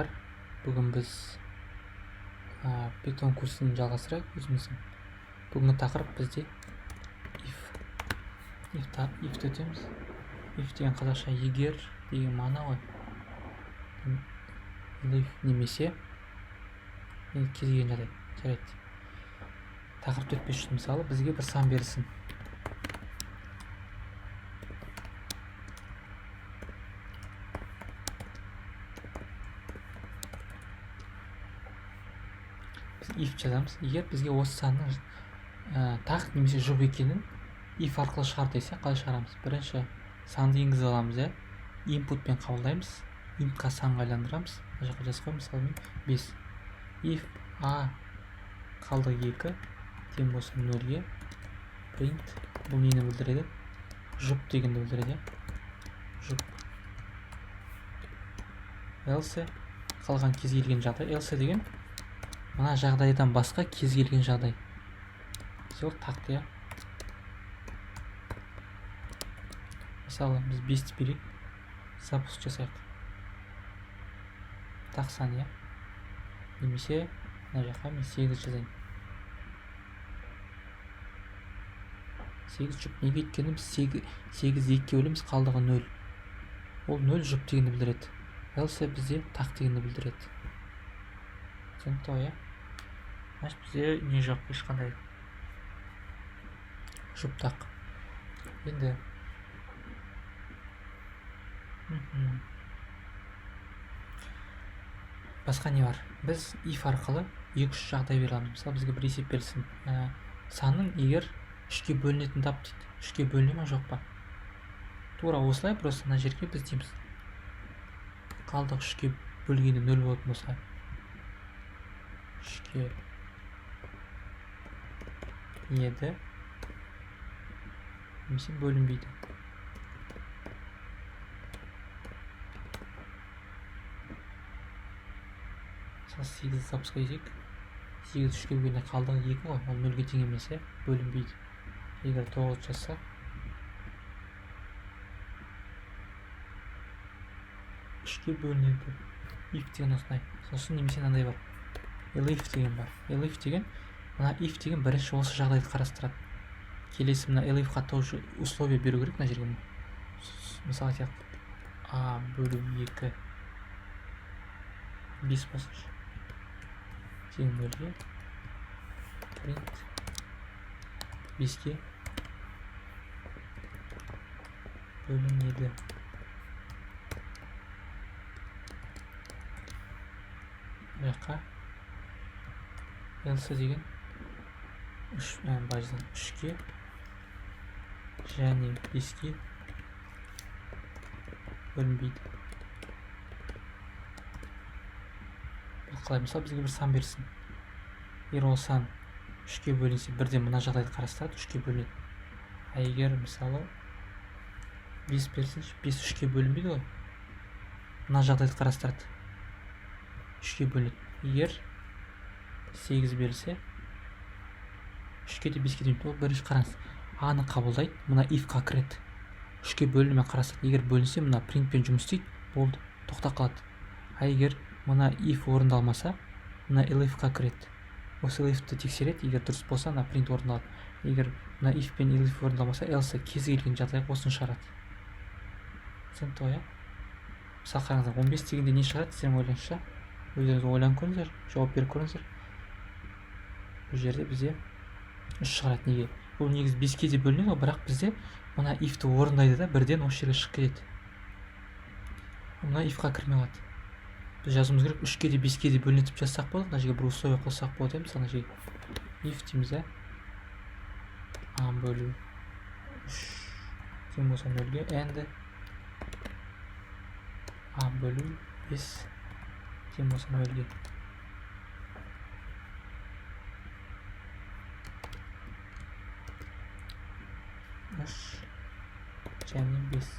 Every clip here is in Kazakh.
Достар, бүгін біз Python курсын жалғастырайық өзіміздің. Бүгінгі тақырып бізде if. If та, if өтеміз. If деген қазақша егер деген мағына ғой. If немесе енді кез келген жағдай. Жарайды. Тақырыпты өтпес үшін, мысалы, бізге бір сан берілсін. Біз if жазамыз. Егер бізге осы санның тақ немесе жұп екенін if арқылы шығар десе, қалай шығарамыз? Бірінші санды енгізіп аламыз, иә, inputпен қабылдаймыз, intқа санға айландырамыз. Мына жаққа жазып қоямын, мысалы, мен 5. If a қалдық 2 тең болса нөлге, print. Бұл нені білдіреді? Жұп дегенді білдіреді, жұп. Else, қалған кез келген жағдай. Else деген мына жағдайдан басқа кез келген жағдай. Бізде ол тақты, иә. Мысалы, біз 5-ті берейік, запуск жасайық. Тақ сан, иә. Немесе мына жаққа мен 8 жазайын. 8 жұп. Неге? Өйткені біз 8-ді екіге бөлеміз, қалдығы нөл. Ол нөл жұп дегенді білдіреді. Else бізде тақ дегенді білдіреді. Түсінікті ғой, иә? Значит, бізде не жоқ, ешқандай жұп, тақ. Енді басқа не бар? Біз if арқылы екі үш жағдай бере аламыз. Мысалы, бізге бір есеп берілсін. Санның егер үшке бөлінетінін тап дейді. Үшке бөліне ма, жоқ па? Тура осылай, просто мына жерге біз дейміз: қалдық үшке бөлгенде нөл болатын болса, үшке еді немесе бөлінбейді. Мысалы, 8 запуск етейік. 8 үшке бөлгенде қалдығы екі ғой, ол нөлге тең емес, иә, бөлінбейді. Егер 9 жазсақ, үшке бөлінеді. If деген осындай. Сосын немесе мынандай бар, elif деген бар. Elif деген, мына if деген бірінші осы жағдайды қарастырады. Келесі мына elifқа тоже условие беру керек. Мына жерге, мысалы, айтайық, а бөлу екі бес болсыншы, тең нөлге, print беске бөлінеді. Бұл жаққа else деген үш, былай жазайын: үшке және беске бөлінбейді. Бұл қалай? Мысалы, бізге бір сан берсін. Егер ол сан үшке бөлінсе, бірден мына жағдайды қарастырады, үшке бөлінеді. А егер, мысалы, бес берсінші, бес үшке бөлінбейді ғой, мына жағдайды қарастырады, үшке бөлінеді. Егер сегіз берілсе, үшке де, беске де. Ол бірінші, қараңыз, аны қабылдайды, мына if-қа кіреді, үшке бөліне ме қарастырады. Егер бөлінсе, мына принтпен жұмыс істейді, болды, тоқтап қалады. А егер мына if орындалмаса, мына elif-қа кіреді, осы elif-ті тексереді. Егер дұрыс болса, мына print орындалады. Егер мына if пен elif орындалмаса, else, кез келген жағдайға осыны шығарады. Түсінікті ғой, иә? Мысалы, қараңыздар, 15 дегенде не шығарады, сіздер ойлаңызшы, өздеріңіз ойланып көріңіздер, жауап беріп көріңіздер. Бұл жерде бізде үш шығарады. Неге? Бұл негізі беске де бөлінеді ғой, бірақ бізде мына if-ті орындайды да, бірден осы жерге шығып кетеді, мына if-қа кірмей қалады. Біз жазуымыз керек, үшке де, беске де бөлінеді деп жазсақ болады. Мына жерге бір условие қоссақ болады, иә. Мысалы, мына жерге if дейміз, иә, а бөлу үш тең болса нөлге and а бөлу бес тең болса нөлге. Үш және бес.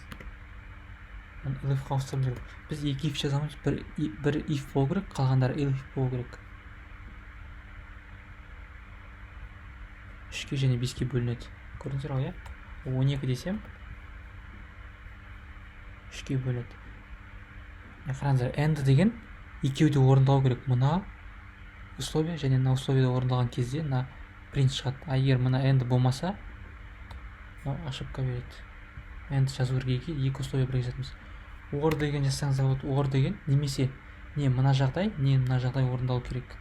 Оны elif-қа ауыстыруымыз керек. Біз екі if жазамыз, бір if болу керек, қалғандары elif болу керек. Үшке және беске бөлінеді, көрдіңіздер ғой, иә? 12 десем, үшке бөлінеді. Қараңыздар, and деген Екеуі де орындалу керек. Мына условие және мына условие орындалған кезде мына print шығады. А егер мына and болмаса, мынау ошибка береді. And жазу керек, екі условие бірге жазамыз. Or деген жазсаңыз болады. Or деген немесе не мына жағдай, не мына жағдай орындалу керек.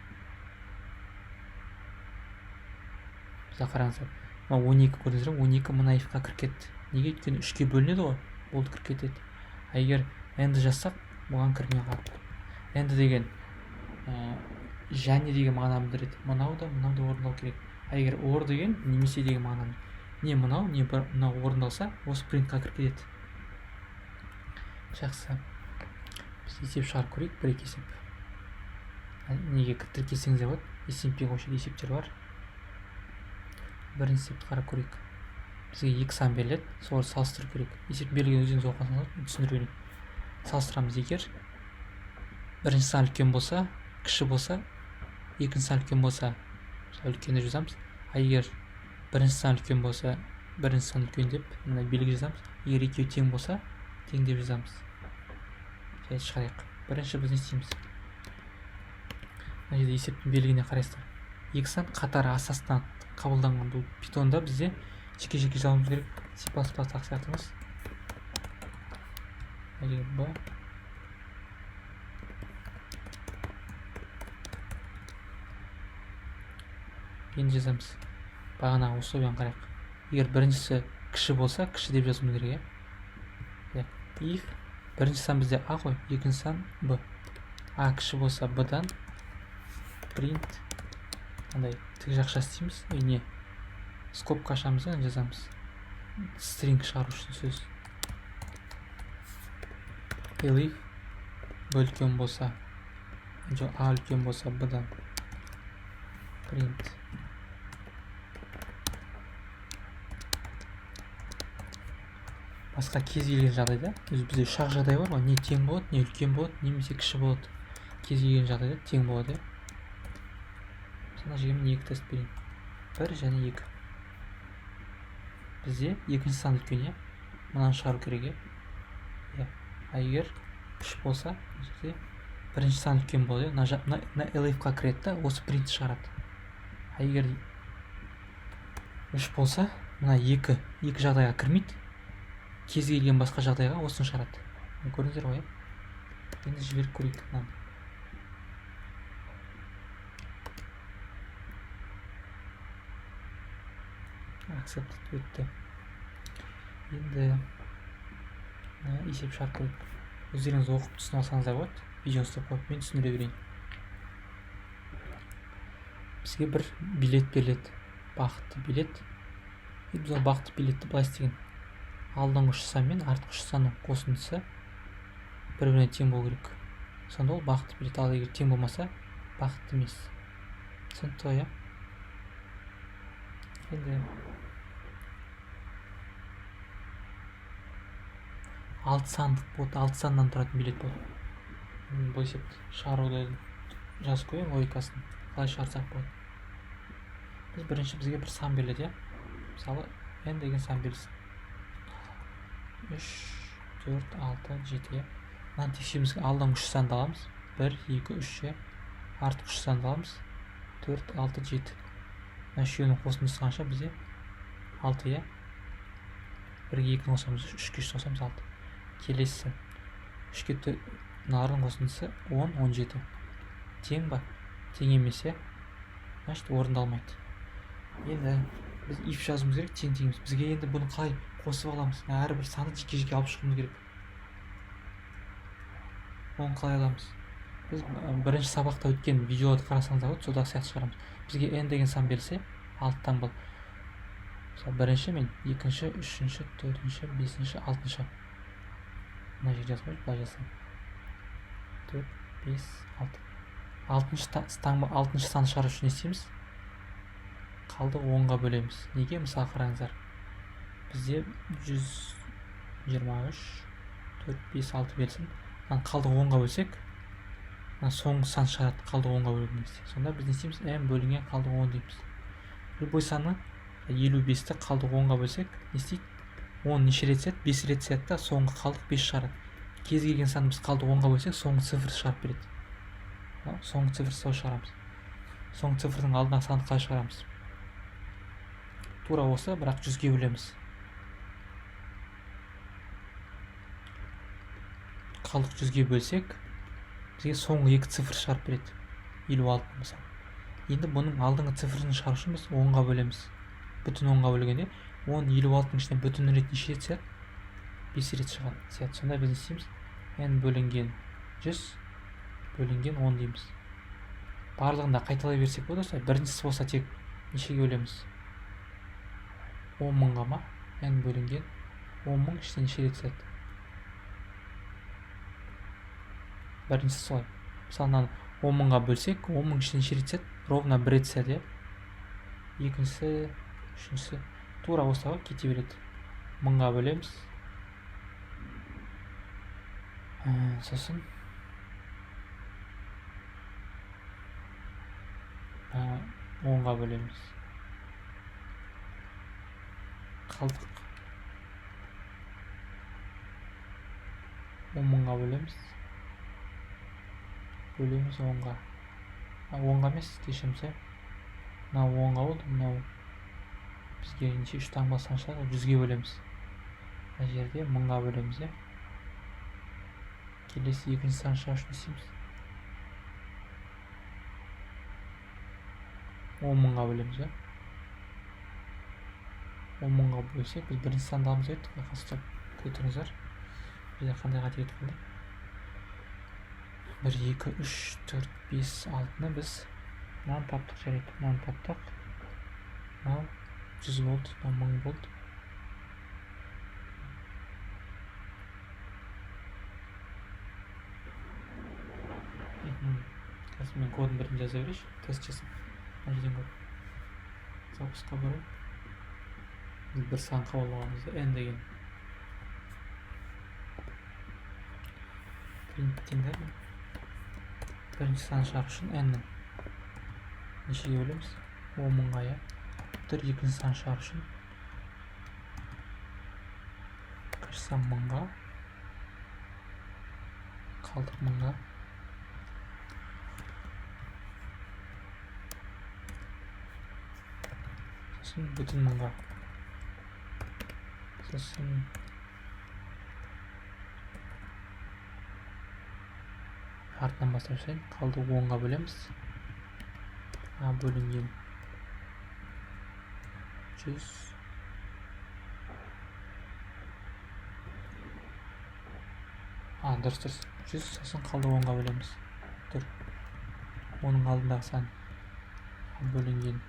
Мысалы қараңыздар, мына 12 көрдіңіздер ме? 12 мына if-қа кіріп кетті. Неге? Өйткені 3-ке бөлінеді ғой, болды, кіріп кетеді. А егер and жазсақ, бұған кірмей қалады. And деген және деген мағынаны білдіреді. Мынау да, мынау да орындалу керек. А егер or деген немесе деген мағынаны, не мынау, не бір мынау орындалса, осы print-қа кіріп кетеді. Жақсы. Біз есеп шығарып көрейік, бір екі есеп. Неге тіркелсеңіз де болады. SMP осы жерде есептер бар. Бірінші есепті қарап көрейік. Бізге екі сан беріледі, соларды салыстыру керек. Есеп берілген өзіңіз оқысаңыз, түсіндіре берейін. Салыстырамыз. Егер бірінші сан үлкен болса, кіші болса, екінші сан үлкен болса, мысалы үлкен деп жазамыз. А егер бірінші сан үлкен болса, бірінші сан үлкен деп мына белгі жазамыз. Егер екеуі тең болса, тең деп жазамыз. Және шығарайық. Бірінші біз не істейміз? Мына жерде есептің белгіне қарайсыздар. Екі сан қатар астынан қабылданған. Бұл питонда бізде жеке-жеке жазуымыз керек. C плюс плюс сияқты емес. Мына жерге B. Енді жазамыз. Бағанағы условияны қарайық. Егер біріншісі кіші болса, кіші деп жазуымыз керек, иә? Иә. If бірінші сан бізде А ғой, екінші сан Б. А кіші болса Б-дан print андай тік жақша істейміз, не скобка ашамыз да жазамыз. String шығару үшін сөз. Elif Б үлкен болса, жоқ, А үлкен болса Б-дан print басқа кез келген жағдайда, өзі бізде үш ақ жағдай бар ғой, не тең болады, не үлкен болады, немесе кіші болады. Кез келген жағдайда тең болады, иә. Мына жерге мен екі тест берейін. 1 және 2. Бізде екінші сан үлкен, иә. Мынаны шығару керек, иә. Иә. А егер 3 болса, мына жерде бірінші сан үлкен болады, иә. Мына elif-қа кіреді да, осы print шығарады. А егер 3 болса, мына екі жағдайға кірмейді. Кез келген басқа жағдайға осыны шығарады. Көрдіңіздер ғой, иә? Енді жіберіп көрейік мынаны. Accepted өтті. Енді есеп шығарып көрейік. Өздеріңіз оқып түсініп алсаңыздар болады. Видеоны ұстап қойып мен түсіндіре берейін. Бізге бір билет беріледі. Бақытты билет. И біз ол бақытты билетті былай істеген. Алдыңғы үш сан мен артқы үш санның қосындысы бір-біріне тең болу керек. Сонда ол бақытты билет. Ал егер тең болмаса, бақытты емес. Түсінікті ғой, иә? Енді алты сандық болады, алты саннан тұратын билет болады. Бұл есепті шығаруды жазып қояйын логикасын. Қалай шығарсақ болады? Біз бірінші бізге бір сан беріледі, иә? Мысалы, n деген сан берілсін. 3, 4, 6, 7, иә. Мынаны тексеруіміз керек. Алдыңғы үш санды аламыз. 1, 2, 3, иә. Артқы үш санды аламыз. 4, 6, 7. Мына үшеуінің қосындысы қанша бізде? 6, иә. 1-ге 2-ні қосамыз, 3-ке 3 қосамыз, 6. Келесі. 3-ке мыналардың қосындысы 10, 17. Тең ба? Тең емес, иә? Значит, орындалмайды. Енді біз if жазуымыз керек, тең тең емес. Бізге енді бұны қалай қосып аламыз? Әрбір санды жеке-жеке алып шығуымыз керек. Оны қалай аламыз? Біз бірінші сабақта өткен видеоларды қарасаңыздар болады, содағы сияқты шығарамыз. Бізге n деген сан берілсе, 6-тан бұл. Мысалы, бірінші мен, екінші, үшінші, төртінші, бесінші, алтыншы. Мына жерде жазып қойшы, былай жазсам. 4, 5, 6. Алтыншы таңба, алтыншы сан шығару үшін не істейміз? Қалдық 10-ға бөлеміз. Неге? Мысалы қараңыздар. Бізде 123, 4, 5, 6 берсін. Мынаны қалдық 10-ға бөлсек, мына соңғы сан шығарады қалдық 10-ға бөлген кезде. Сонда біз не істейміз? M бөлінген қалдық 10 дейміз. Любой саны 55-ті қалдық 10-ға бөлсек, не істейді? 10 неше рет сияды? 5 рет сияды да, соңғы қалдық 5 шығарады. Кез келген санды біз қалдық 10-ға бөлсек, соңғы цифр шығарып береді. Соңғы цифр солай шығарамыз. Соңғы цифрдің алдындағы санды қалай шығарамыз? Тура осы, бірақ 100-ге бөлеміз. Қалдық 100-ге бөлсек, бізге соңғы екі цифр шығарып береді. 56 мысалы. Енді бұның алдыңғы цифрын шығару үшін біз 10-ға бөлеміз. Бүтін 10-ға бөлгенде 10 56-ның ішінен бүтін рет неше рет сияды? 5 рет шығады. Сияды. Сонда біз не істейміз? N бөлінген 100 бөлінген 10 дейміз. Барлығын да қайталай берсек болады осылай. Біріншісі болса тек нешеге бөлеміз? 10 мыңға ма? N бөлінген 10 мың ішінен неше рет сияды? Біріншісі солай. Мысалы, мынаны 10 мыңға бөлсек, 10 мың ішінен неше рет сияды? Ровно бір рет сияды, иә? Екіншісі, үшіншісі тура осылай кете береді. Мыңға бөлеміз. Сосын 10-ға бөлеміз. Қалдық 10 мыңға бөлеміз. Бөлеміз 10-ға. 10-ға емес, кешірім сұраймын. Мынау 10-ға болды, мынау бізге неше үш таңба сан шығады, 100-ге бөлеміз. Мына жерде 1000-ға бөлеміз, иә. Келесі екінші сан шығару үшін не істейміз? 10 мыңға бөлеміз, иә. 10 мыңға бөлсек, біз бірінші санды аламыз деп еттік қой, қазір көре тұрыңыздар. Бізде қандай қате кетіп қалды? 1, 2, 3, 4, 5, 6-ны біз мынаны таптық, жарайды. Мынаны таптық. Мынау 100 болды, мынау 1000 болды. Қазір мен кодын бірден жаза берейінші, тест жасап. Мына жерден код. Запускқа барайық. Біз бір сан қабылдағанымызда n деген. Принттен де бірінші сан шығару үшін n-нің нешеге бөлеміз? 10 мыңға, иә. Бір екінші сан шығару үшін екінші сан мыңға, қалдық мыңға. Сосын бүтін мыңға. Сосын артынан бастап жасайын. Қалдық 10-ға бөлеміз. А бөлінген 100. А, дұрыс, дұрыс. 100, сосын қалдық 10-ға бөлеміз. Тұр. Оның алдындағы сан А бөлінген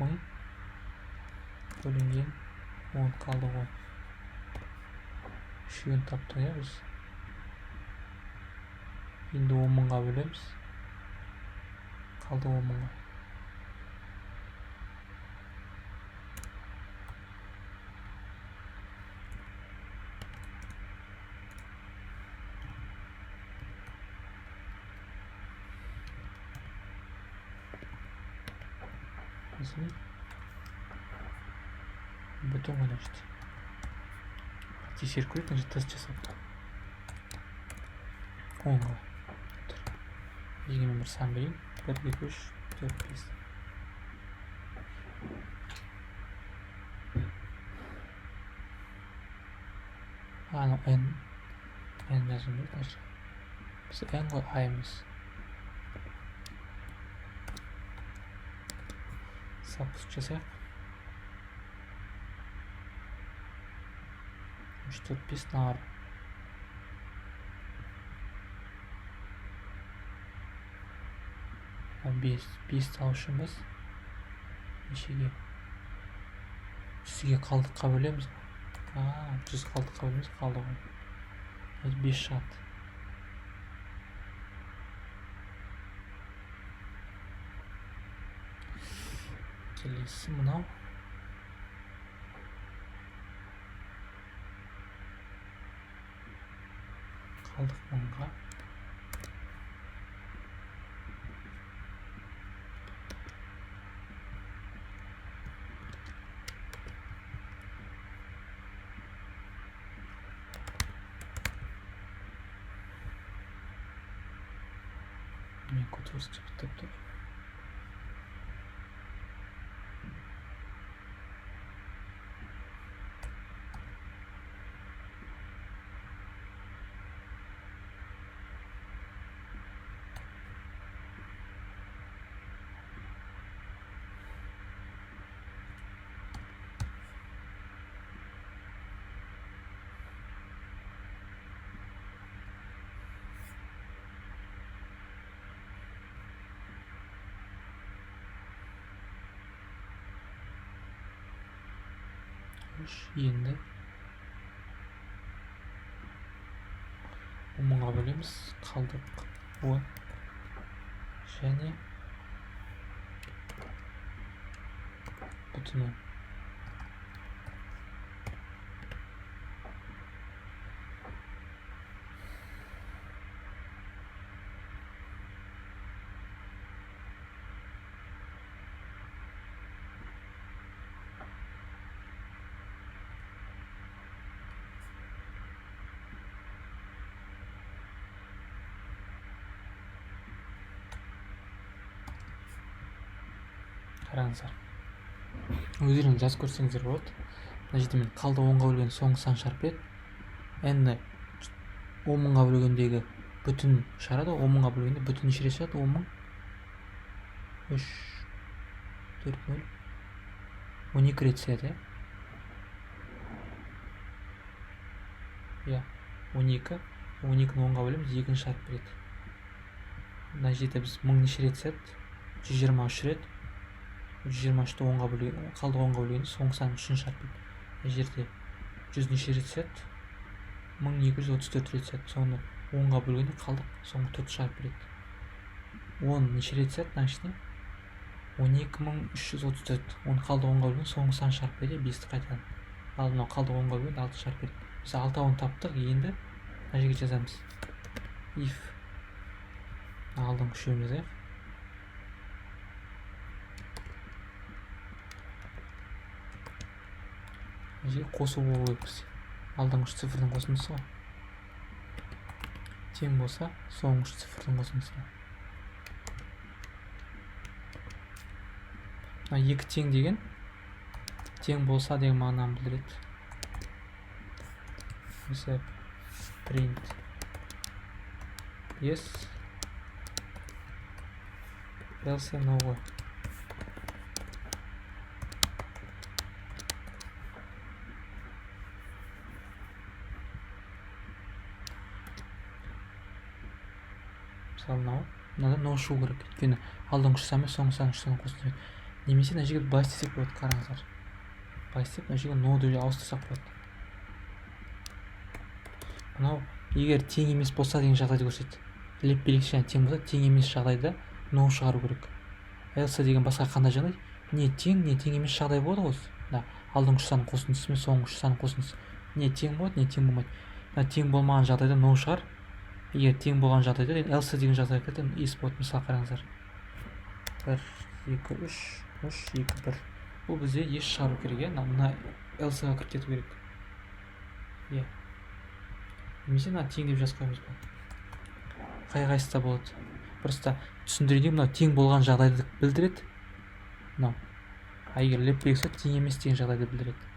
1000 бөлінген 10, қалдық 10. Үшеуін таптық, иә, біз. Енді 10 мыңға бөлеміз. Қалды 10 мыңға. Сосын бүтін ғой, значит. Тексеріп көрейік, значит, тест жасап. 10-ға. Бізге мен бір сан берейін. 1, 2, 3, 4, 5. Анау N. N жазуым керек, значит. Біз N ғой, А емес. Запуск жасайық. 3, 4, 5 нар. 5, 5 алу үшін біз нешеге? 100-ге қалдыққа бөлеміз ғой. 100 қалдыққа бөлеміз, қалдық ғой. 5 шығады. Келесі мынау. Қалдық мыңға. Мен Codeforces бітіп тұр. Енді 10 000-ға бөлеміз, қалдық 10 және бүтін 10. Қараңыздар, өздеріңіз жазып көрсеңіздер болады. Мына жерде мен қалдық 10-ға бөлген соңғы сан шығарып береді. N-ні 10 000-ға бөлгендегі бүтін шығарады. 10 000-ға бөлгенде бүтін неше рет шығады? 10 000, 3, 4, 0, 12 рет шығады, иә? Иә, 12. 12-ні 10-ға бөлеміз, екіні шығарып береді. Мына жерде біз 1000 неше рет шығады? 123 рет. 123-ті 10-ға бөлген, қалдық 10-ға бөлгенде соңғы сан үшін шығарып береді. Мына жерде 100 неше рет түседі? 1234 рет түседі. Соны 10-ға бөлгенде қалдық соңғы 4 шығарып береді. 10 неше рет түседі мынаның ішіне? 12334. Оны қалдық 10-ға бөлгенде соңғы сан шығарып береді, 5-ті қайтадан. Ал мынау қалдық 10-ға бөлгенде 6 шығарып береді. Біз алтауын таптық, енді мына жерге жазамыз. If алдыңғы үшеуін жазайық. Мына жерге қосу болу керек бізде. Алдыңғы үш цифрдың қосындысы ғой. Тең болса, соңғы үш цифрдың қосындысы. Мына екі тең деген тең болса деген мағынаны білдіреді. Мысалы, print yes, else no ғой. Мысалы, мынау мынада no шығу керек, өйткені алдыңғы үш сан мен соңғы сан үш сан қосылады. Немесе мына жерге былай істесек болады, қараңыздар. Былай істеп мына жерге no деп ауыстырсақ болады. Мынау егер тең емес болса деген жағдайды көрсетеді. Іліп белгісі және тең болса, тең емес жағдайда no шығару керек. Else деген басқа қандай жағдай? Не тең, не тең емес жағдай болады ғой. Мына алдыңғы үш санның қосындысы мен соңғы үш санның қосындысы не тең болады, не тең болмайды. Мына тең болмаған жағдайда no шығар. Егер тең болған жағдайда else деген жағдайға кіреді, yes болады. Мысалы, қараңыздар. 1, 2, 3, 3, 2, 1. Бұл бізде yes шығару керек, иә? Мына else-ға кіріп кету керек. Иә. Немесе мына тең деп жазып қоямыз ба? Қай қайсысы да болады. Просто түсіндірейін, мынау тең болған жағдайды білдіреді. Мынау. А егер леп белгісі тең емес деген жағдайды білдіреді.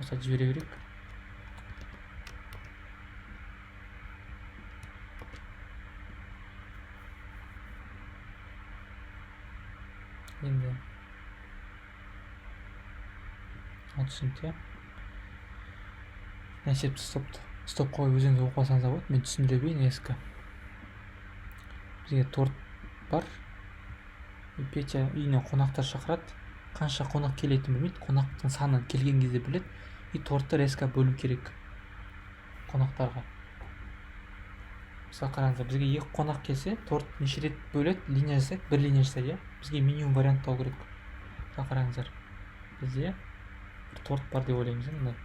Осылай жібере берейік. Енді ол түсінікті, иә? Есепті стоп қойып өзіңіз оқып алсаңыз да болады. Мен түсіндіре берейін ескі. Бізге торт бар. Петя үйіне қонақтар шақырады. Қанша қонақ келетінін білмейді. Қонақтың саны келген кезде біледі. И тортты резко бөлу керек қонақтарға. Мысалы, қараңыздар, бізге екі қонақ келсе, торт неше рет бөледі, линия жасайды, бір линия жасайды, иә? Бізге минимум вариант табу керек. Мысалы, қараңыздар, бізде бір торт бар деп ойлаймыз, иә, мындай.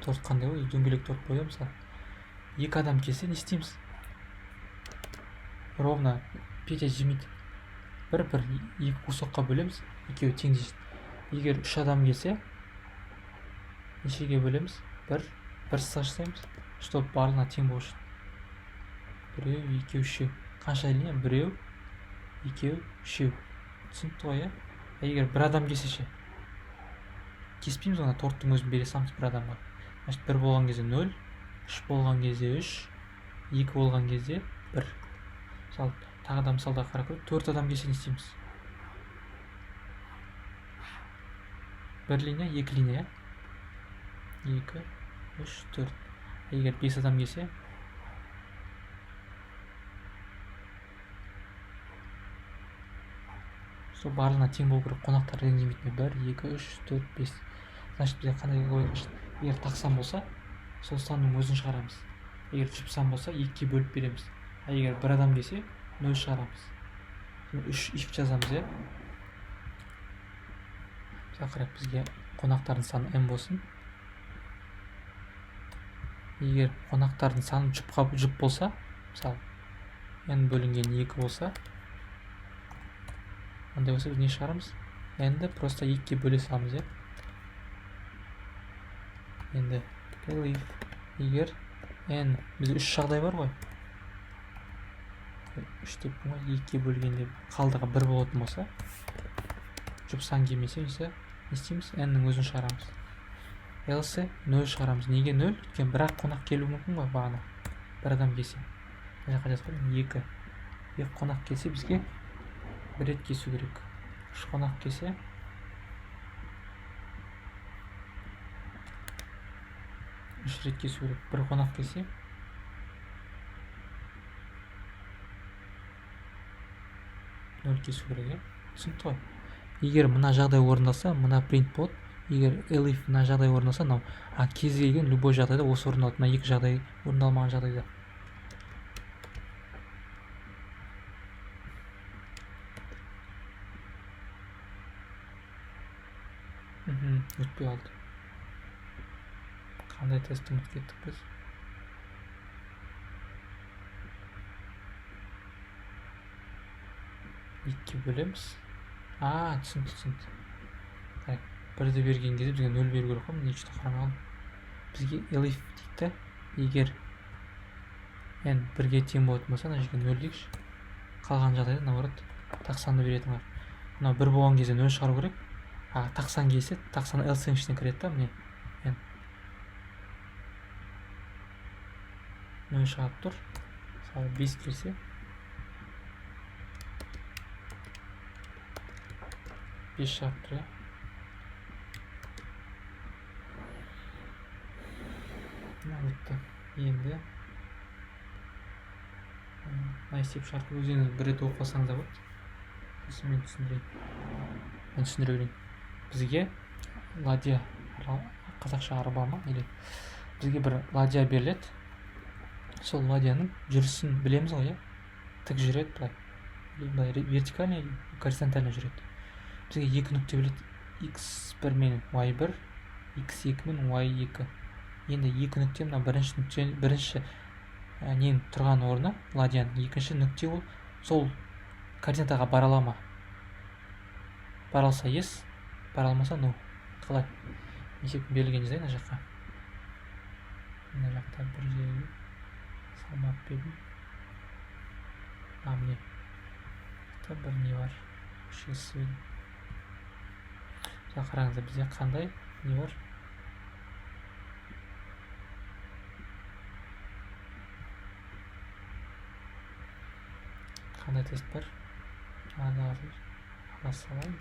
Торт қандай ғой? Дөңгелек торт қой, мысалы. Екі адам келсе, не істейміз? Ровно Петя жемейді. Бір екі кусокқа бөлеміз, екеуі теңдей жейді. Егер үш адам келсе, нешеге бөлеміз? Бір сызық жасаймыз, чтобы барлығына тең болу үшін. Біреу, екеу, үшеу. Қанша линия? Біреу, екеу, үшеу. Түсінікті ғой, иә? Егер бір адам келсе ше? Кеспейміз ғой, торттың өзін бере саламыз бір адамға. Значит, 1 болған кезде 0, 3 болған кезде 3, 2 болған кезде 1. Мысалы, тағы да мысалда қарап көрейік. 4 адам келсе не істейміз? 1 линия, 2 линия, иә? 2, 3, 4. Егер 5 адам келсе, сол барлығына тең болу керек. Қонақтар ренжімейтін. 1, 2, 3, 4, 5. Значит, бізде қандай логика шығады? Егер тақ сан болса, сол санның өзін шығарамыз. Егер жұп сан болса, 2-ге бөліп береміз. А егер бір адам келсе, 0 шығарамыз. 3 if жазамыз, иә? Мысалы, қарайық, бізге қонақтардың саны m болсын. Егер қонақтардың саны жұп болса, мысалы, n бөлінген 2 болса, ондай болса біз не шығарамыз? N-ді просто 2-ге бөле саламыз, иә? Енді elif егер n, бізде 3 жағдай бар ғой. 3 деп ғой, 2-ге бөлгенде қалдығы 1 болатын болса, жұп сан келмесе, не істейміз? N-нің өзін шығарамыз. Else 0 шығарамыз. Неге 0? Өйткені бір-ақ қонақ келуі мүмкін ғой, бағана. Бір адам келсе. Мына жаққа жазып қояйын, 2. 2 қонақ келсе бізге бір рет кесу керек. 3 қонақ келсе 3 рет кесу керек. 1 қонақ келсе 0 кесу керек, иә? Түсінікті ғой. Егер мына жағдай орындалса, мына принт болады. Егер elif мына жағдай орындалса, мынау, а кез келген любой жағдайда осы орындалады. Мына екі жағдай орындалмаған жағдайда. Өтпей қалды. Қандай тестті ұмытып кеттік біз? Екіге бөлеміз. А, түсінікті. Так, бірді берген кезде бізге 0 беру керек қой. Мен неше қарамай қалдым. Бізге elif дейді да, егер n 1-ге тең болатын болса, мына жерге 0 дейікші. Қалған жағдайда наоборот тақ санды беретін бар. Мынау 1 болған кезде 0 шығару керек. А тақ сан келсе, тақ сан else-ның ішіне кіреді да, міне n 0 шығарып тұр. Мысалы, 5 келсе 5 шығарып тұр, иә. Мына өтті. Енді мына есеп шығарып өздеріңіз бір рет оқып алсаңыз да болады. Сосын мен түсіндірейін. Мен түсіндіре берейін. Бізге ладья, қазақша арба ма, или бізге бір ладья беріледі. Сол ладьяның жүрісін білеміз ғой, иә? Тік жүреді былай. Или былай вертикально, или горизонтально жүреді. Бізге екі нүкте беріледі. X1 мен Y1, X2 мен Y2. Енді екі нүкте, мына бірінші нүкте, бірінші ненің тұрған орны ладьяның, екінші нүкте ол сол координатаға бара ала ма? Бара алса yes, бара алмаса no. Қалай? Есеп берілген жазайын мына жаққа. Мына жақта бір жерге салмап едім. А, міне. Бір не бар. Үшінші. Мысалы, қараңыздар, бізде қандай не бар? Қандай тест бар? Ана салайын.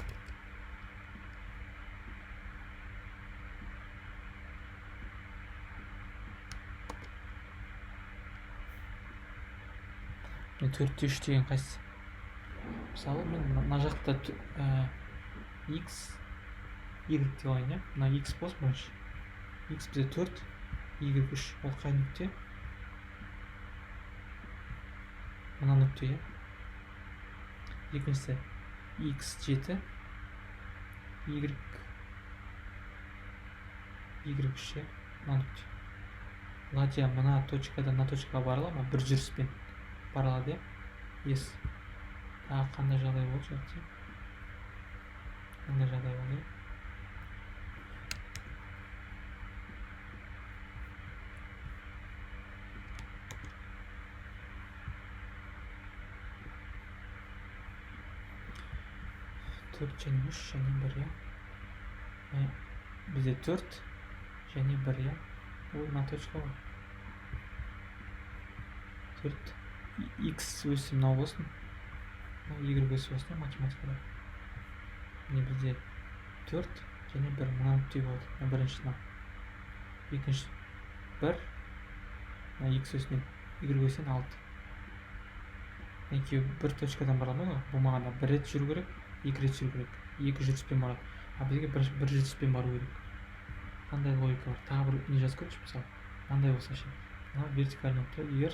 Міне 4-те 3 деген қайсысы? Мысалы, мен мына жақта x, y деп алайын, иә? Мына x болсын бірінші. X бізде 4, y 3. Ол қай нүкте? Мына нүкте, иә? Екіншісі x 7, y 3, иә? Мына нүкте. Ладья мына точкадан мына точкаға бара ала ма? Бір жүріспен бара алады, иә? Yes. Тағы қандай жағдай болды жерде? Қандай жағдай болды? 4 және 3 және 1, иә. Бізде 4 және 1, иә. Ол мына точка ғой. 4 x өсі мынау болсын, y өсі болсын, математикада. Міне бізде 4 және 1 мына нүкте болады. Мына бірінші мынау. Екінші 1, мына x өсінен y өсінен 6. Екеуі бір точкадан бара алмайды ғой. Болмағанда бір рет жүру керек, екі рет жүру керек. Екі жүріспен барады. А бізге бір жүріспен бару керек. Қандай логика бар? Тағы бір не жазып көрейікші, мысалы. Мынандай болса ше. Мынау вертикальный болып тұрады. Егер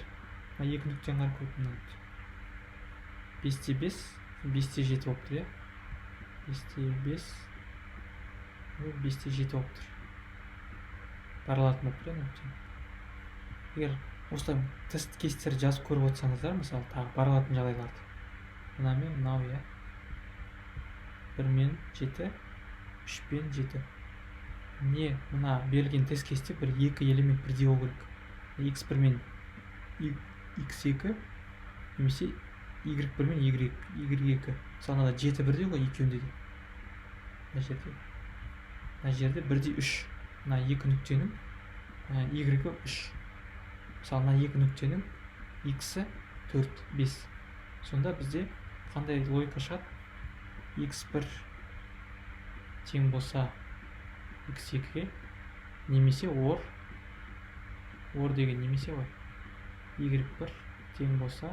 мына екі нүктені қарап көрейік, мына нүкте. 5-те 5, 5-те 7 болып тұр, иә. 5-те 5, 5-те 7 болып тұр. Бара алатын болып тұр, иә, нүкте. Егер осылай тест кейстер жазып көріп отырсаңыздар, мысалы, тағы бара алатын жағдайларды. Мына мен мынау, иә. 1 мен 7, 3 пен 7. Не, мына берілген тест кейсте бір екі элемент бірдей болу керек. X1 мен x2 немесе y1 мен y2. Мысалы, мынада 7 бірдей ғой екеуінде де. Мына жерде. Мына жерде бірдей 3. Мына екі нүктенің y-і 3. Мысалы, мына екі нүктенің x-і 4, 5. Сонда бізде қандай логика шығады? X1 тең болса x2-ге, немесе or, or деген немесе ғой, y1 тең болса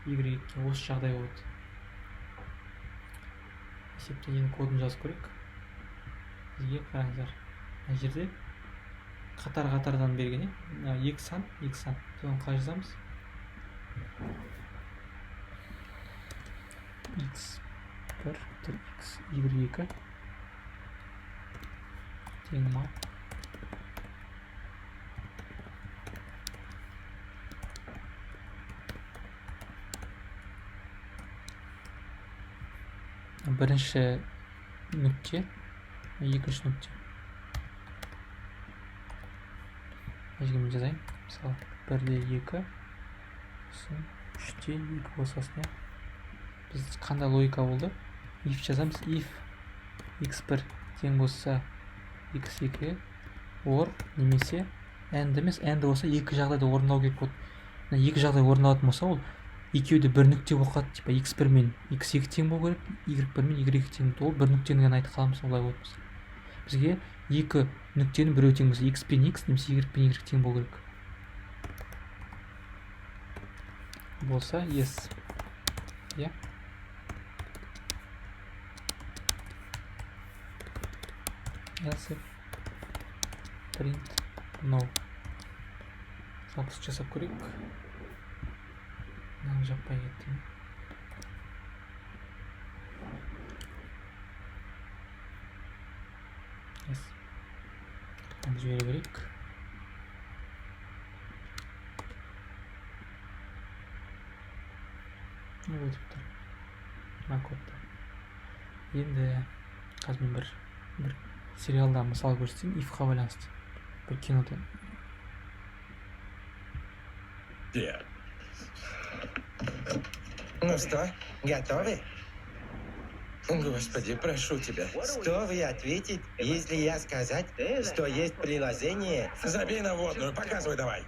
y2-ге. Осы жағдай болады. Есепте енді кодын жазып көрейік. Бізге қараңыздар, мына жерде қатар-қатардан берген, иә, екі сан, екі сан. Соны қалай жазамыз? X1 x y2 тең map бірінші нүкте, екінші нүкте. Мына жерге мен жазайын. Мысалы, 1-де 2, сосын 3-те 2 болсасын, иә. Біз қандай логика болды? If жазамыз. If x1 тең болса x2 or немесе and емес, and болса екі жағдайда орындалу керек болады. Мына екі жағдай орындалатын болса, ол екеуі де бір нүкте болып қалады. Типа x1 мен x2 тең болу керек, y1 мен y2 тең. Ол бір нүктені ғана айта қаламыз, олай болатын болса. Бізге екі нүктенің біреуі тең болса, x пен x немесе y пен y тең болу керек. Болса yes. Иә. Else print no. Запуск жасап көрейік. Мынаны жаппай кетті. Yes. Енді жібере берейік. Не өтіп тұр? Мына кодты. Енді қазір мен бір сериалда мысал көрсетейін, if-қа байланысты. Бір кинода. Ну что, готовы? Господи, прошу тебя. Что вы ответить, если я сказать, что есть приложение? Забей на водную, показывай давай.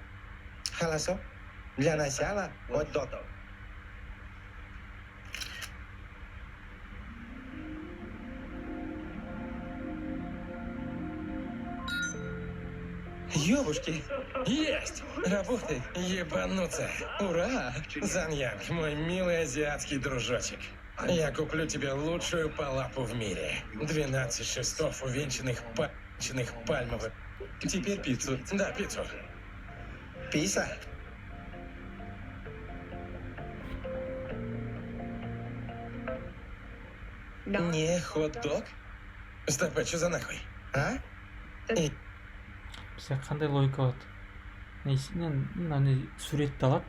Хорошо. Для начала хот-дог. Ёбушки! Есть! Работает! Ебануться! Ура! Заньянг, мой милый азиатский дружочек. Я куплю тебе лучшую палапу в мире. 12 шестов, увенчанных пальмовым. Теперь пиццу. Да, пиццу. Пицца? Не хот-дог? Стоп, а что за нахуй? А? Бізде қандай логика болады? Мына не суретті алады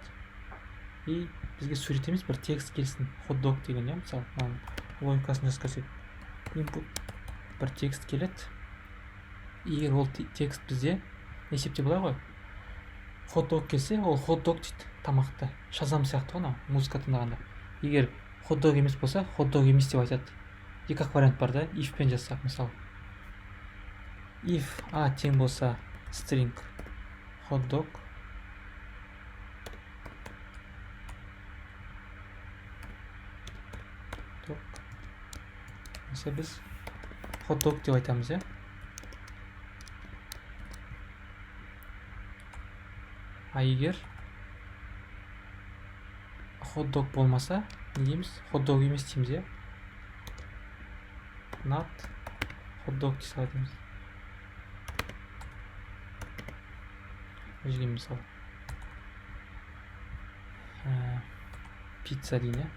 и бізге сурет емес, бір текст келсін, хот-дог деген, иә, мысалы, мынаның логикасын жазып көрсек, input бір текст келеді. Егер ол текст бізде есепте былай ғой, хот-дог келсе, ол хот-дог дейді тамақты, Шазам сияқты ғой, анау музыка тыңдағанда. Егер хот-дог емес болса, хот-дог емес деп айтады. Екі ақ вариант бар да, if пен жазсақ, мысалы, if a тең болса string hot dog, мысалы, біз hot dog деп айтамыз, иә. А егер хот дог болмаса, не дейміз? Хот дог емес дейміз, иә, not hot dog дей салады дейміз. Мына жерге, мысалы, пицца дейін, иә.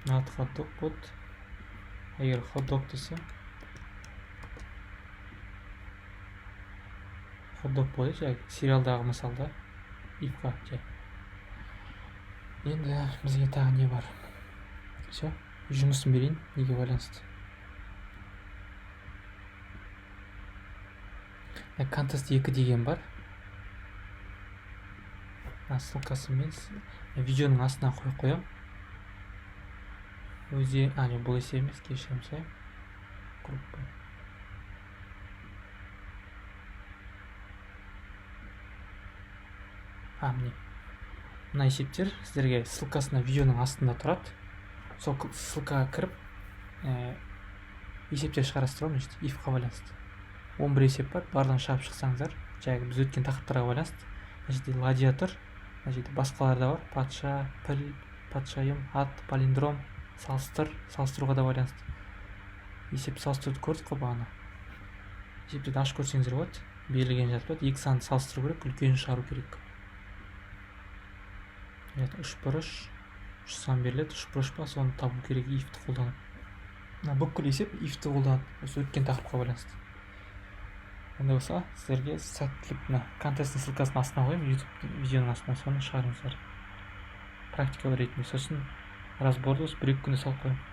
Not hot dog болады. Егер хот дог десе, хот дог болады, жаңағы сериалдағы мысалда if қа жай. Енді бізге тағы не бар? Все, жұмысын берейін. Неге байланысты? Контест 2 деген бар. Мына ссылкасын мен видеоның астына қойып қоямын өзі. А, жоқ, бұл есеп емес, кешірім сұраймын. Группа, а, міне, мына есептер сіздерге ссылкасына видеоның астында тұрады. Сол ссылкаға кіріп, есептер шығарасыздар ғой. Мына жерде if қа байланысты 11 есеп бар, барлығын шығарып шықсаңыздар, жаңағы біз өткен тақырыптарға байланысты. Мына жерде ладья тұр, мына жерде басқалар да бар: патша, піл, патшайым, ат, палиндром, салыстыр, салыстыруға да байланысты есеп. Салыстыруды көрдік қой бағана. Есептерді ашып көрсеңіздер болады, берілген жатып, екі санды салыстыру керек, үлкенін шығару керек. Үшбұрыш, үш сан беріледі, үшбұрыш па, соны табу керек if ті қолданып. Мына бүкіл есеп if ті қолданады, осы өткен тақырыпқа байланысты. Ондай болса, сіздерге сәттілік. Мына контесттің ссылкасын астына қоямын, YouTube видеоның астына, соны шығарыңыздар практика ретінде. Сосын разборды осы 1-2 күнде салып қоямын.